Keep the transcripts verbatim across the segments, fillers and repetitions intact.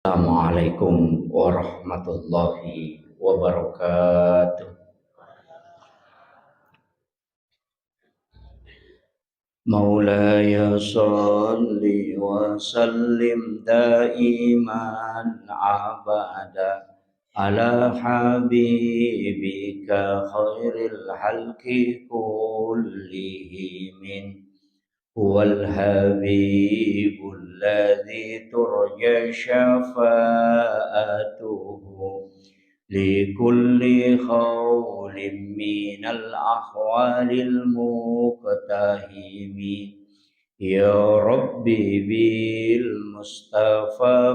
Assalamualaikum warahmatullahi wabarakatuh. مولاي صل وسلم دائما أبدا على حبيبك خير الخلق كلهم. هو الحبيب الذي ترجى شفاعته لكل هول من الأهوال مقتحم. يا رب بالمصطفى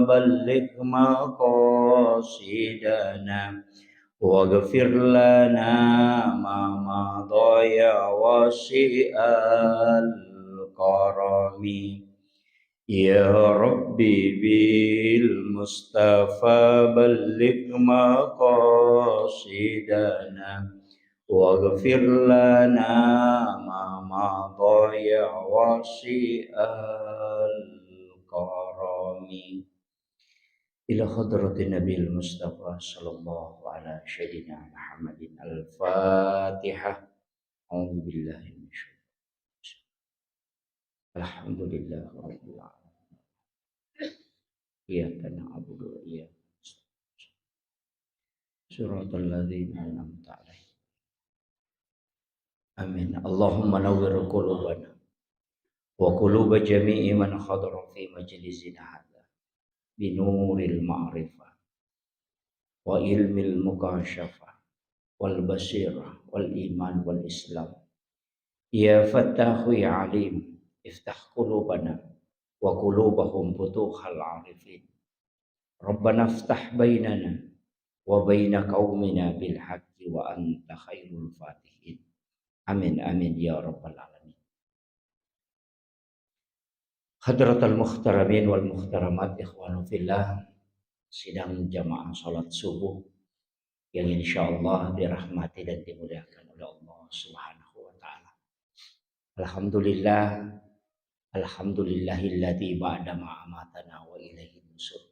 بلغ مقاصدنا واغفر لنا ما مضى يا واسع الكرم. يا رب بالمصطفى بلغ مقاصدنا واغفر لنا ما مضى يا واسع الكرم. إلى حضرة النبي المصطفى صلى الله على سيدنا محمد الفاتحة. أعوذ بالله من الشيطان الرجيم. الحمد لله رب العالمين. إياك نعبد وإياك نستعين. صراط الذين أنعمت عليهم. آمين. اللهم نور قلوبنا وقلوب جميع من حضر في مجلسنا هذا بنور المعرفة وعلم المكاشفة والبصيرة والإيمان والإسلام. يا فتاح يا عليم، افتح قلوبنا وقلوبهم فتوح العارفين. ربنا افتح بيننا وبين قومنا بالحق وأنت خير الفاتحين. آمين، آمين يا رب العالمين. Hadratal muhtaramin wal muhtaramat, ikhwanu fillah, sidang jamaah salat subuh yang insyaallah dirahmati dan dimuliakan oleh Allah Subhanahu wa taala. Alhamdulillah, alhamdulillahilladzi ba'da ma amatana wa ilaihin nusur.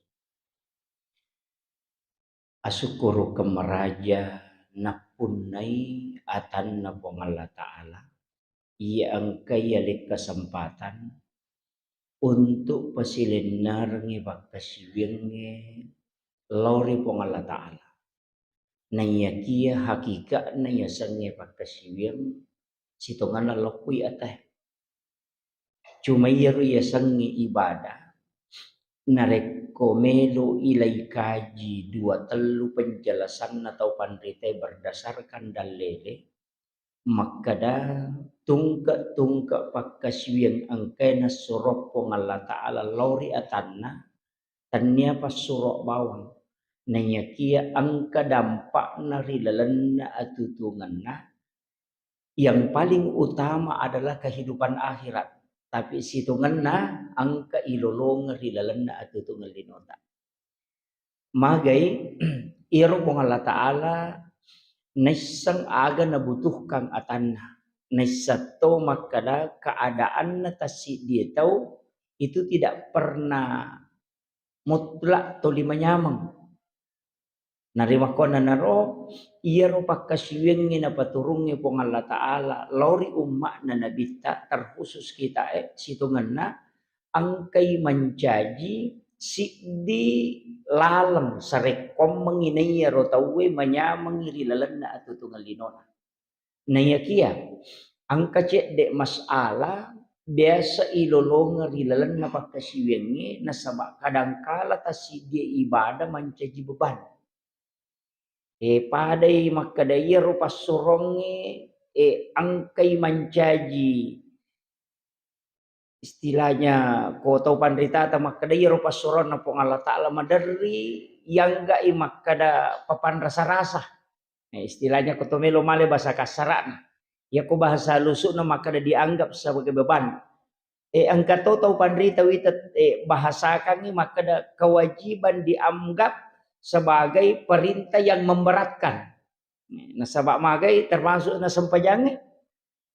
Asukkurukeng maraja nappunnai atanna Puang Allah Ta'ala, iya engkai yaleng kesempatan untuk pasilennerengngi pakkasiwiangnge lao ri Puang Allah Ta'ala. Naiyakia hakika'na yasengnge pakkasiwiang sitongenna lokkui atae. Cuma iyaro yasengnge ibadah, narekko melo ilaikaji dua tellu penjelasanna tau panritae berdasarkan dallele, makkeda tungke-tungke pakkasiwiang engkae nassuro Puang Allah Ta'ala lao ri atanna, tennia passuro bawang, naiyakia engka dampakna ri lalenna atutungenna, yang paling utama adalah kehidupan akhirat, tapi sitongenna engka ilolongeng ri lalenna atutungenna linota. Magai, iyaro Puang Allah Ta'ala naisseng aga nabutuhkan atanna, naisseng to makkeda keadaanna tassiddie tau itu tidak pernah mutlak toli manyameng. Narimakkuannanaro, iyaro pakkasiwiangnge napaturungnge Puang Allah Ta'ala lao ri umma'na Nabitta, terkhusus kitae, sitongenna engkai mancaji siddi laleng sarekkoammengngi naiyaro tauwe manyamengngi ri lalenna atutungeng linona. Naiyakia engka cedde masalah biasa ilolongeng ri lalenna pakkasiwiangnge, nasaba kadangkala tassiddie ibadah mancaji beban. E, padai makkeda iyaro passurongnge, e, engkai mancaji istilahnya ko tau panritata makkeda iyaro passuroanna Puang Allah Ta'ala maderri, yangga'i makkeda papanrasa-rasa. Eh, istilahnya ko to melo male bahasa kasara'na. Yako bahasa halusu'na makkeda dianggap sebagai beban. Eh, engka to tau panrita wita, eh, bahasakangngi makkeda kewajiban dianggap sebagai perintah yang memberatkan. Nasaba magai termasuk na sempajangnge.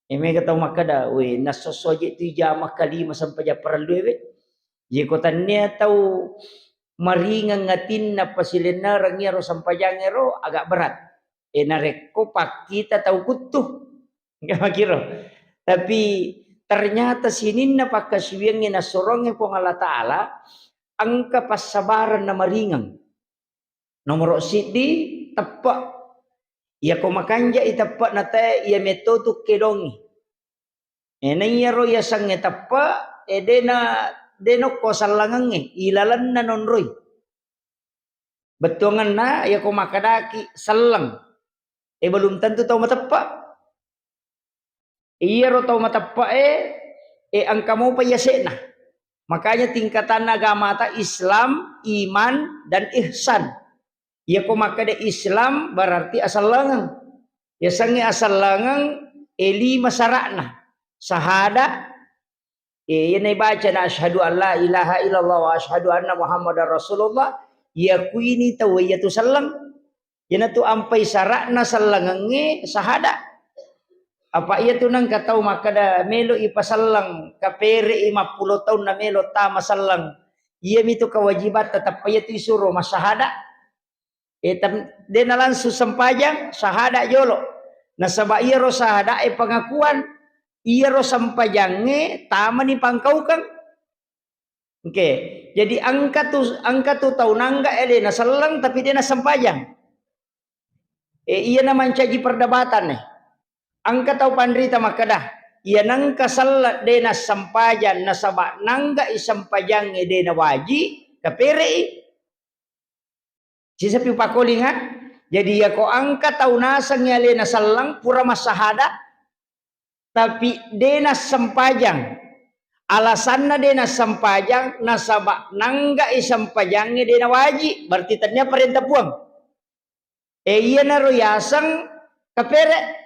E, mega tau makkeda, "We, nassosso je tu jama kalima sempajang parellu e, we." Ye ko tannia tau maringeng atinna pasilennereng iyaro sempajangngero agak berat. E, narekko pakkita tau kuttu. Engka makiro. Tapi ternyata sininna pakkasiwiangnge nassorongnge Puang Allah Ta'ala, engka passabareng na maringeng. Nomoro siddi, teppe'. Iyako makanja'i teppe'na tae, iya metto tu kedongi. E, na iyaro yasengnge teppe', e, dena, denokko sellengengnge, ilalenna nonroi. Bettuangenna, iyako makkedaki selleng, e, belum tentu tau mateppe'. Iyaro tau mateppe'e, e, engka mopa yase'na. Makanya tingkatanna agamata Islam, iman, dan ihsan. Iyako makkeda Islam berarti asellengeng. Yasengnge asellengeng, e, lima sara'na. Sahada, e, iyana ibacana asyhadu an la ilaha illallah wa asyhadu anna Muhammadar Rasulullah, yakuini tau iyatu selleng. Iyanatu ampai sara'na sellengengnge sahada. Apa iyatu nengka tau makkeda melo ipaselleng, kapere'i mappulo taunna melo tama selleng. Iyamitu kewajibatta, tappa iyatu isuro massahada. E, tam-, dena langsung sempajang, sahada jolo. Nasaba iyaro sahada e pengakuan, iyaro sempajangnge tamani pangkaukeng. Oke, jadi engka tu, engka tu tau nangga e de naselleng tapi de nasempajang. E, iyana mancaji perdebatan e. Engka tau panrita makkeda, iya nengka selleng de nassempajang nasaba nangga i sempajangnge de nawaji, kapere'i. Sisapi upakolinga, jadi iyako engka tau nasengngi alena selleng pura massahada, tapi de nassempajang. Alasanna de nassempajang, nasaba nangga i sempajangnge de nawaji, berarti tennia parenta Puang. E, iyanaro yaseng kapere.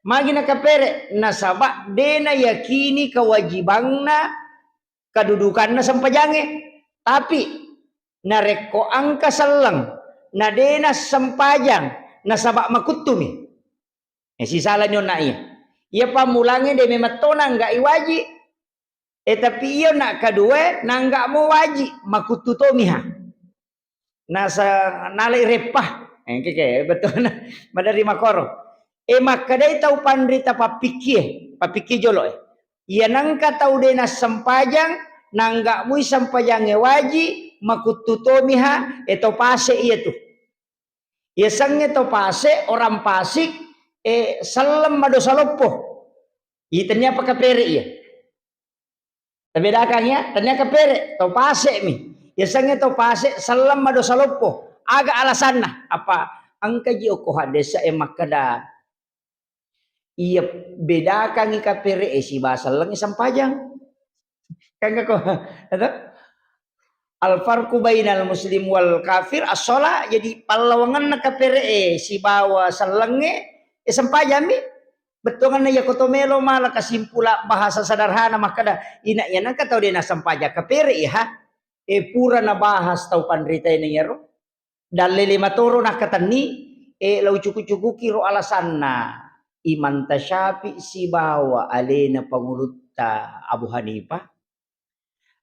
Magi nakapere? Nasaba de nayakini kewajibanna, kedudukanna sempajangnge. Tapi narekko engka selleng na de nassempajang, nasaba makuttumi. E, sisalani onna iya. Iya pammulangnge de memang to nangga i waji. E, tapi iyo na kedua nangga mo waji, makuttu tomiha. Nasa nalai reppa. E, engke ke betul na. Madari makoro. E, makkedai tau panrita pappikkie, pappikkie jolo e. Iya nengka tau de nassempajang, nangga mui sempajangnge waji, makuttu tomiha, e, to pase iyatu. Yasengnge to pase, orang pasik, e, selleng madosa loppo. Itennia apa kapere iya. Tabedakang ya, tennia kapere, to pase mi. Yasengnge to pase, selleng madosa loppo. Aga alasanna? Apa engka ji okko hadesa e makkeda, iya bedakangngi kapere e sibawa sellengnge sempajang. Kan ko, atau? Al farqu bainal muslim wal kafir as-shalah, jadi pallawangenna kapere e sibawa sellengnge, e, sempajang mi. Bettuangenna iyako to melo mala kasimpula bahasa sederhana makkeda, ina iya nengka tau de nassempajang kapere i ha. E, pura nabahas tau panrita e na iyaro. Dalle lima toro nakkatenni, e, lau cuku-cukuki ro alasanna Imam Tasyafi sibawa alena pangulutta Abu Hanifah.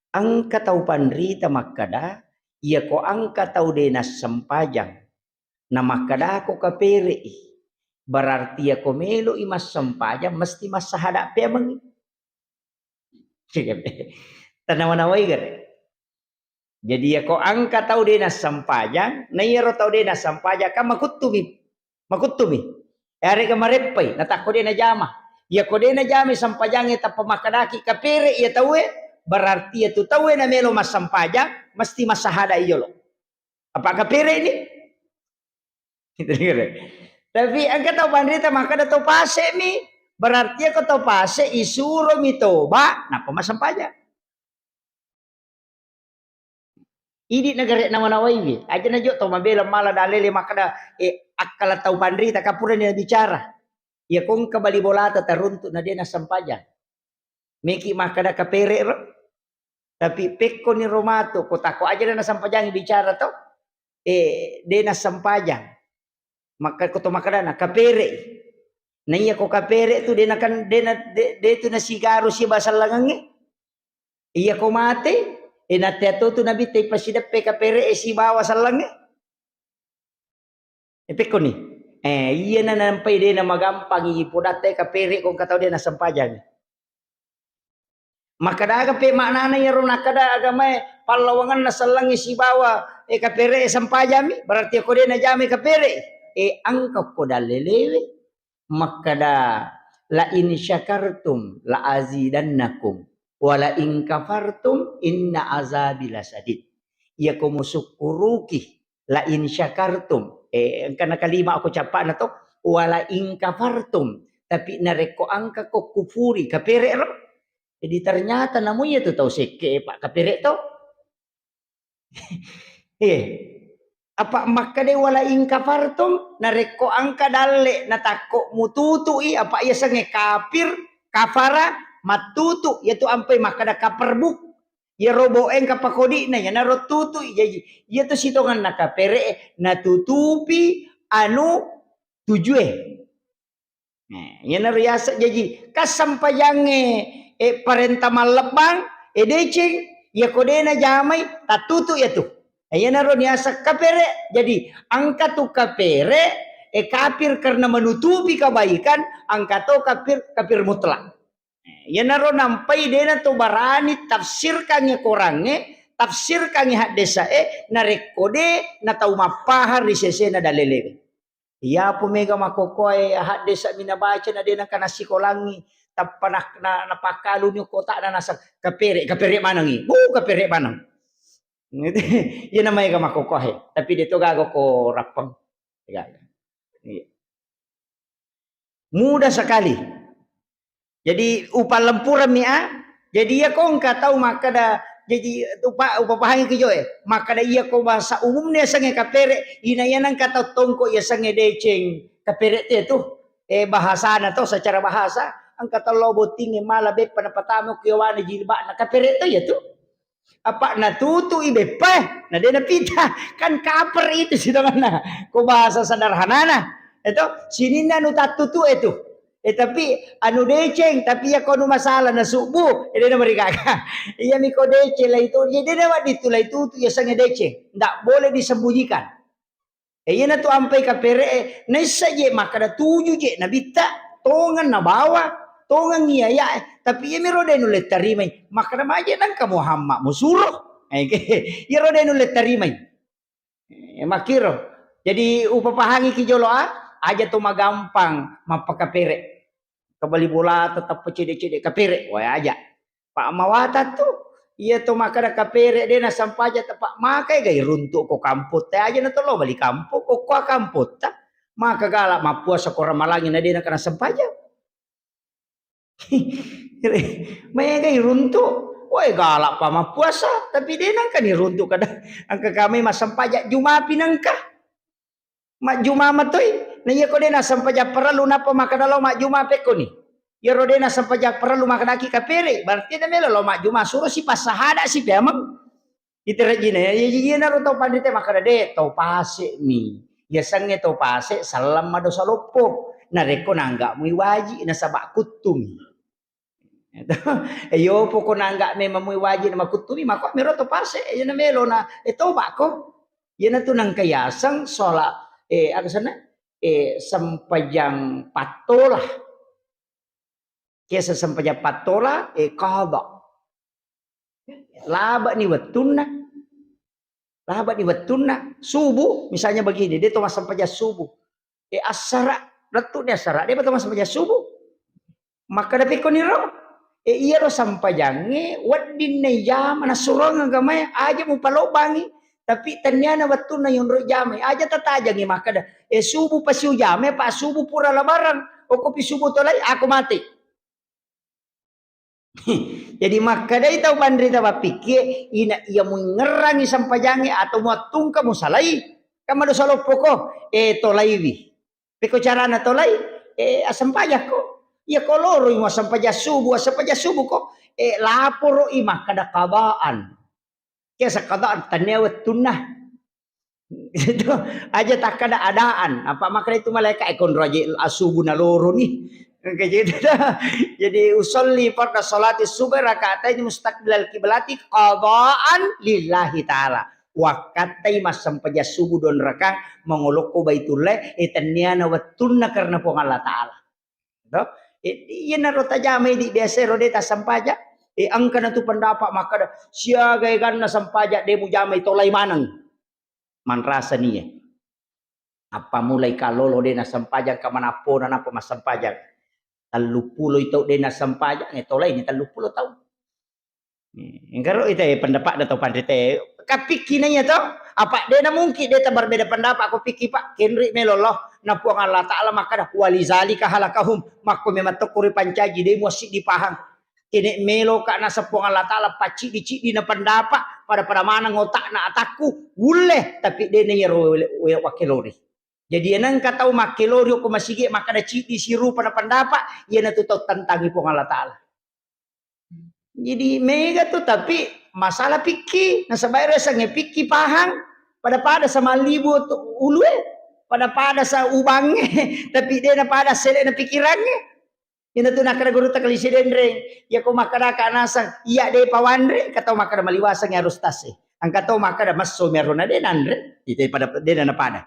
Engka tau panrita makkeda, iyako engka tau de nassempajang, na makkedako kapere'i, berarti iyako melo'i massempajang mesti massahada peamengngi. Tanawa-nawai gare. Jadi iyako engka tau de nassempajang, na iyaro tau de nassempajang kan makuttumi, makuttumi. Yarega mareppai, natakko de najama. Iyako de najamai sempajangnge tappa makkedaki kapere iya tauwe, berarti iyatu tauwe namelo massempajang mesti massahada i jolo. Apa kapere ini? Tapi engka tau panrita makkeda to pase mi, berarti iyako to pase isuromi toba nappa massempajang. Idi nagare nawa-nawaiwi, aja najo to mabela mala dalele makkeda, e, akkala tau panrita kapurani nabicara. Iyako engka bali bolata taruntu na de nassempajang. Meki makkeda kapere ro. Tapi pekkoni ro matu, ko tako aja na nassempajang bicara to. E, de nassempajang. Makka-, ko to makkedana, kapere'i. Na iyako kapere tu de nakan-, de na-, de, de tu nasigaru siba sellengengnge. Iyako mate, E, natea totu Nabitta ipasideppe kapere e sibawa sellengnge. E, pekkoni. E, iyana nampai de namagampang i podatta e kapere ko engka tau de nasempajang. Makkadaga pe maknana iyaro nakkada agamae pallawangenna sellengnge sibawa, e, kapere e sempajammi, berarti ko de najamai kapere e, engka ko dallelewe. Makkada, "La in syakartum la azidannakum, wa la in kafartum inna azabi lasadid." Iyako musukkuruki, la in syakartum, eh, engkana kalima ako cappa'na to, wa la in kafartum, tapi narekko engka ko kufuri, kapere ro. Jadi ternyata namu iya tu tau sekke, Pak, kapere to. Eh, apa makkeda wala in kafartum, narekko engka dalle natakko mututu'i, apa iya sengnge kafir, kafara, mattutu, yaitu ampai makkeda kaperbuk. Iya robo engka pakodi'na, iyanaro tutu'i. Jaji, iya tu sitongenna kapere, natutupi anu tujue. Nah, iyanaro yaseng jaji, kassempajangnge, eh, parenta mallebbang, eh, deceng, iyako de najamai, tattutu iyatu. Nah, iyanaro niaseng kapere. Jadi, engka tu kapere, eh, kafir karena menutupi kebaikan, engka to kafir, kafir mutlak. Nah, iyanaro nampai dena to barani tafsirkangnge korangnge, tafsirkangnge haddesae, narekko de natau mappahang ri sesena dalelewe. Iyapo mega makkokkoe haddesa'mi nabaca na de nengka nassikolangngi, tappa na, na, napakkaluni okko otakna naseng, "Kapere, kapere manengngi. Wuh, kapere maneng." Iya na maega makkokkoe, tapi de to gaga ko rappeng. Gaga. Iya. Mudah sekali. Jadi, upallempurammi, a. Jadi, iya ko engka tau makkeda, jadi, upa-, upapahangi ki jo, eh. Makkeda iya ko bahasa umumna yasengnge kapere, ina iya nengka tau tongko yasengnge deceng, kapere te tu. Eh, bahasana to, secara bahasa, engka tau lao bottingnge mala beppa napatama ku yawana jilbabna, kapere to iya tu. Apa natutu'i beppa, na de napita. Kan kaper itu sitongenna. Ko bahasa sederhanana. Itu sininna anu tattutu itu. Eh, tapi anu deceng, tapi iya ko anu masalah na subuh, eh, de namarigaga. Iya mi ko deceng lai tu, jadi de na waditu lai tutu, iya sengnge deceng. Ndak boleh disembunyikan. Eh, iyanatu ampai kapere'e, naissa je makkeda tuju je nabitta, tongeng nabawa, tongeng iyaya'e, tapi iyamiro de nulle tarimai, makkeda maje nengka Muhammad musuro. Eh, iyaro de nulle tarimai. Eh, makkiro. Jadi upapahangi ki jolo a, aja to magampang mappakapere. Kebali bolata tappa cede-cede kapere, wae aja. Pa mawatang tu, iya to makkeda kapere de nasempaja, tappa makai gai runtu ko kampotta aja na to lo bali kampo, ko kua kampotta. Maka gala mappuasa ko Ramalangi na de naka nasempaja. Maega iruntu, wae gala pa mappuasa, tapi de nengka ni runtu kada engka kami masempaja Jumapi nengka. Majjuma matoi. Na iya ko de nasempajang parellu nappa makkeda lao majjuma pekkoni. Iyaro de nasempajang parellu makkedaki kapere, berarti na melo lao majjuma, suro si passahada si peameng. Iterejjina ya, iya, iyanaro tau panrita makkeda de, tau pase mi. Yasengnge tau pase selleng madosa loppo. Narekko nangga mui waji nasaba kuttumi. Eh, yo poko nangga memang mui wajib na makuttumi, mako mero to pase, eh, na melo na, eh, toba ko. Iyanatu nangka yaseng sholat, eh, aga senna? Eh, sempajang pattola. Kiasa sempajang pattola, eh, qada. Laba ni wettunna. Laba ni wettunna subuh, misalnya begini, de to massempajang subuh. Eh, assara, lettu ni assara, de to massempajang subuh. Makkeda pekko niro, eh, iyaro sempajangnge wedding na ijama, nasurong agamae, aja mupalobbangi. Tapi tenniana wettunna yonro jamai, aja tatajangi makkeda, eh, subuh pasi ujamai, pa subuh pura labarang, okko pi subuh tolai, aku mati. Jadi makkedai tau panrita mappikkie, ina iya muingngerangi sempajangnge atau muattungka musalai, kan madosa loppoko, eh, tolaiwi. Pekko carana tolai, eh, assempajakko. Iya ko loroi muassempajang subuh, assempajang subuh ko, eh, laporo i makkeda qadaan. Kiasa qadaan, tennia wettunna. Itu aja takkada adaan. Apa makkeda itu malaikat, eh, konro aja asubu naloroni. Engka jadi, jadi usolli farda salati subhi rakaatain mustaqbilal kiblati qadaan lillahi ta'ala. Wakkattai massempajang subuh dua rakang mangolokko Baitullah, e, tenniana wettunna karena Puang Allah Ta'ala. To? E, iyanaro tajamai di biasa ro de tassempajang. E, engka natu pendapat makkada, siaga eganna sempajang de mujamai, tolai maneng. Manrasa nie. Appamulai kallolo de nassempajang, ka manappona nappa massempajang. Telluppuloi tau de nassempajang, e, tolaini telluppulo tau. Engkaro ita, e, pendapat da tau panrita. Kapikki na iya to, apa de namungkin de tabarbeda pendapat ko pikki, Pak. Kenri melo lo, na Puang Allah Ta'ala makkada, "Walizalika halakahum." Makko memang tokko ripancaji, de muassiddi pahang. Kene melo ka naseng Puang Allah Ta'ala pacciddi-ciddi na pendapat, pada-pada maneng otakna atakku, wulle, tapi de na iyaro we-, we-, wakkelori. Jadi, enengka tau makkelori ko masigi makkada ciddi sirupa na pendapat, iyanatu tau tantangi Puang Allah Ta'ala. Jadi, mega tu, tapi masalah pikki, nasaba ero yasengnge pikki pahang, pada-pada samallibu tu ulue, pada-pada sa ubangnge, tapi de na pada sele na pikirangnge. Ina tu nakkeda gurutta Kalisi Denreng, iya ko makkadaka naseng, iya de pawanre, engka tau makkada maliwaseng harus tase. Engka tau makkada messo mi arona de nanre, ite pada de na pada.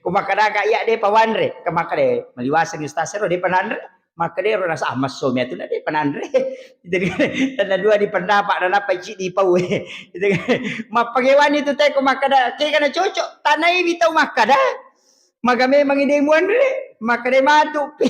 Ko makkadaka iya de pawanre, ke makkada maliwaseng ustaz ero de pananre, makkada ero nasa ah, messo mi atu na de pananre. Jadi, tanda dua di pendapat, na nappa ciddi pau. Mappagewani tu te ko makkada, kegana cocok, tanai wi tau makkada. Maka memang ide muanre, makkada matu pi.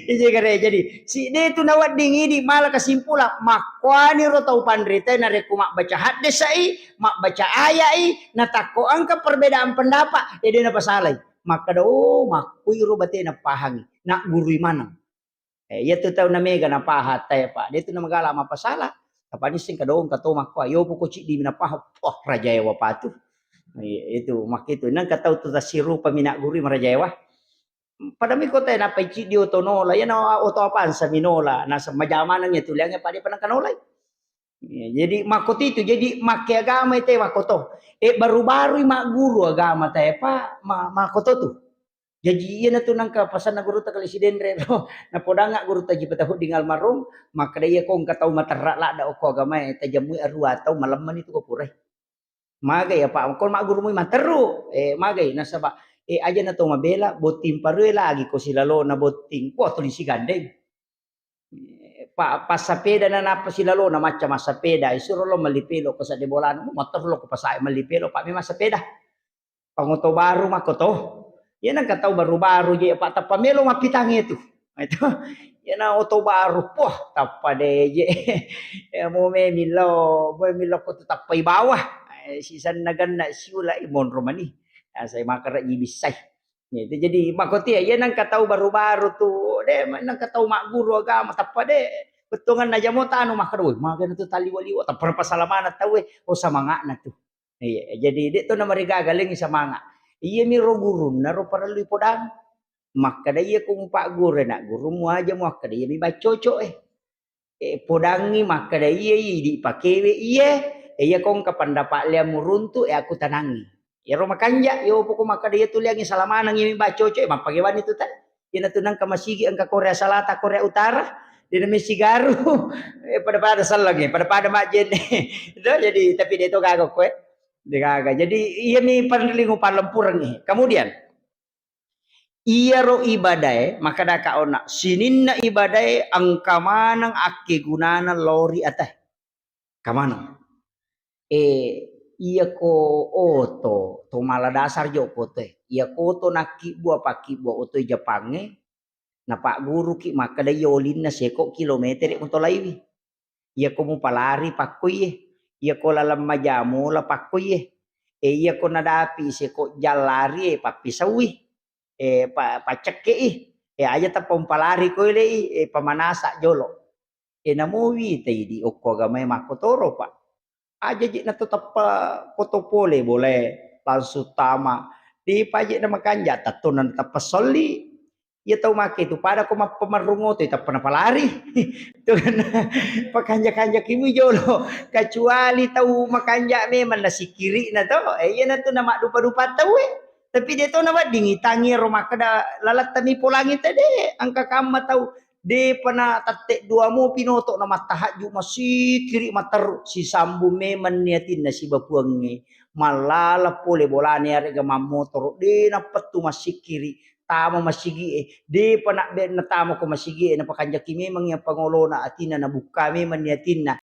Ije gare. Jadi, si de tu nawedding idi mala kesimpulan, makkuani ro tau panrita narekko mabbaca haddesai, mabbaca ayai, natakko engka perbedaan pendapat, ede napasalai. Makkada, oh, makkuiro batena pahangi, naggurui maneng. Eh, iya tu tau namega napahang tae, Pak. De tu namagala mapasala. Apa nisseng kadong kato makko, ayo poko ciddi mi napahang. Wah, rajaewa patu. Iya, itu, makkitu. Nengka tau tu tasirupa mi naggurui marajaewa. Pada mi kota nappa ciddi oto nola, iya na oto Avanza mi nola, naseng majamaneng iya tu liangnge pada panengka nolai. Iya, jadi makkotitu, jadi makke agama ite makkoto. Eh, baru-barui magguru agama tae, Pak, ma-, makkoto tu. Jaji iyanatu nengka pasanna gurutta Kalisi Denreng ro. Napodangnga gurutta Haji Fatahuddin almarhum, makkada iya ko engka tau materra ladda okko agamae, tajemmui arua tau, malemmani tu ko purai. Magai apa ko maggurumui materru, eh, magai nasaba, eh, aja na to mabela, botting parue lagi ko silalona botting. Wah, tuli sigandeng. Pa-, passapeda na nappa silalona macca massapeda, isuro lo melli pelo ko sadde bolana, materru lo ko pasae melli pelo, pa memang sapeda. Pangoto baru makko to. Iya nengka tau baru-baru je, Pak, tappa melo mappitangnge tu. Itu. Iya na oto baru, poh, tappa de je. Ya, mo me millau, mo millau ko tu tappai bawah. Eh, sisenna genna siula i monro mani. Ya, saya makara ji bissai. Ya, itu jadi makko tia, iya nengka tau baru-baru tu, de, nengka tau magguru agama, tappa de. Bettuanganna jamo tanu makkada, "Woi, magana tu taliwa-liwa," tappa pasalamana tau, eh, oh, samanga'na tu. Iya, jadi de to namarigaga, lengngi samanga. Iyami ro gurunna ro parellu ipodang. Makkada iya ko mupagguru na gurummu aja muakkada iyami baccoco e. E, podangngi makkada iya idi pakewe iye. E, iya ko engka pendapat liammu runtu, e, aku tanangi. Iyaro makanja, yo poko makkada iya tu liangngi salamaneng iyami baccoco e, mappagewani tu ta. Iyanatu nengka masigi engka Korea Selatan, Korea Utara, de na messigaru. Eh, pada-pada sellengnge, pada-pada majjenne. Itu jadi, tapi de to gaga koe. De gaga. Jadi, iyami parellu upallempurengngi. Kemudian, iyaro ibadae, makkadaka onna, sininna ibadae engka maneng akkegunana lao ri ata. Kamaneng. Eh, iya ko oto, to mala dasar jo ko oto e. Iya ko oto nakkibbua, pakkibbua oto e Jepangnge, napagguruki makkada iya olinna seko kilometere mutolaiwi. Iya ko mupalari pakkoiye. Iya ko laleng majamola pakkoiye. Eh, iya ko nadapi seko jallari e pappisaui. Eh, pa-, paccekke'i. Eh, aja tappa umpalari koilei, eh, pamanasa jolo. E, namo wita idi okko agamae makkotoro, Pak. Aja je nato tappa koto pole bolae langsung tama. Depa je na makanja, tatto na tappa solli. Iya tau make tu pada ko mappamarrung oto, tappa napalari. Tu kan pakanja-kanja kimi jolo. Kecuali tau makanja memang nasikiri na to. E, iya na tu na maddupa-dupa tau e. Tapi de to naweddingi tangi ro makkeda lalattami polangi tede, engka kamma tau depa na tette dua mopi noto na mattahajju masikiri materru, sisambung memang ni atinna siba puangnge, mallala pole bolane arega mammotoro, de nappettu masikiri, tama masigie, depa na be natama ko masigie, napakanjaki memang yang pangolona atinna, nabukka memang ni atinna.